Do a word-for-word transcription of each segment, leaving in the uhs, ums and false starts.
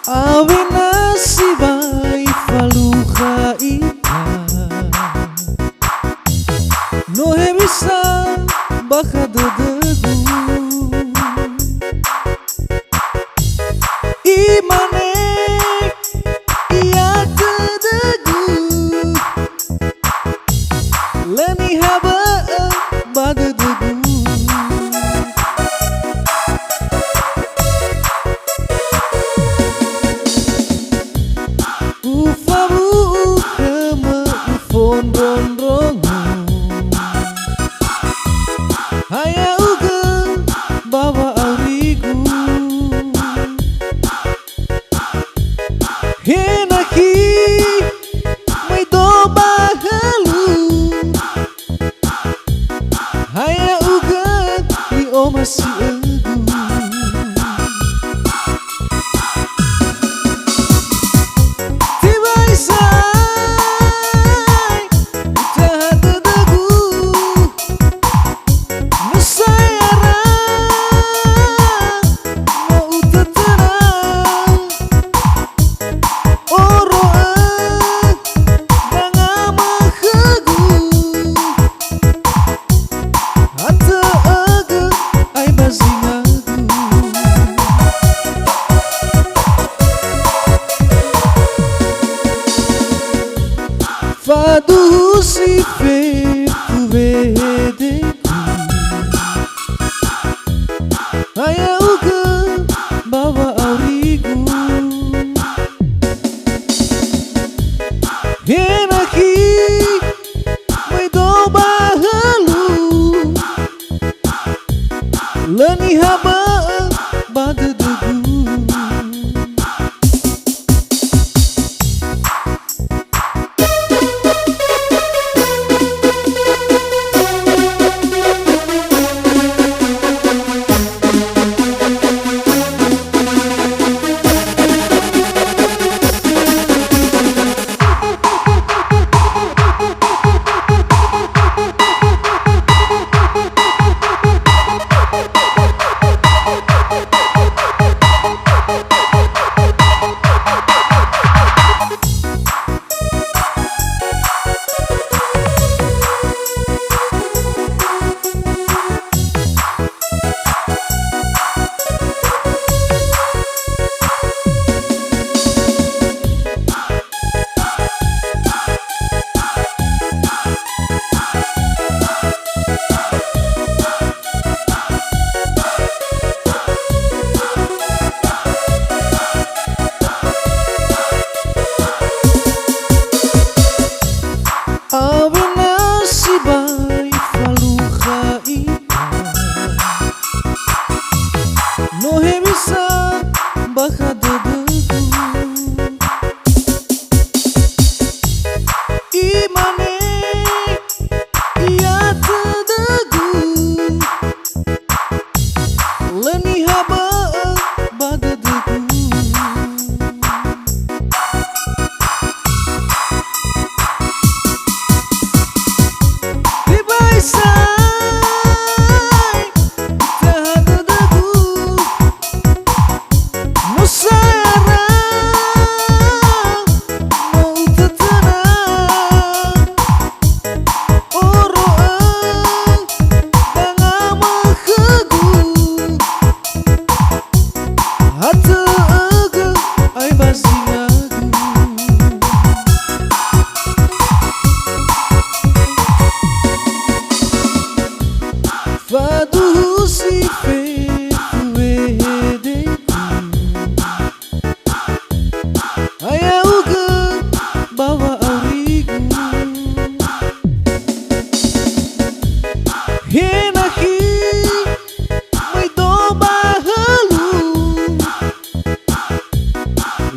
Awena sibai falukha ita. No hewisa bakha dödögu. Imane ia dödögu. Lö niha bö'ö ba dödögu. Ufawu'u khömö ufondrondrongo. Ha ya'ugö ba wa'aurigu. He nakhi möi do ba hölö. Ha ya'ugö i'omasi'ögu. Tebai sa'ae utaha dödögu. No sa'ae ara, no utötöra. Oro'ö dangama khögu. Atö'ögö ai ba zingagu. Faduhu si fefu wehedegu. Ha ya'ugö ba wa'aurigu. He nakhi möi do ba hölö. Lö niha bö'ö ba dödögu.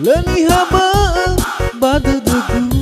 Lö niha bö'ö ba dödögu.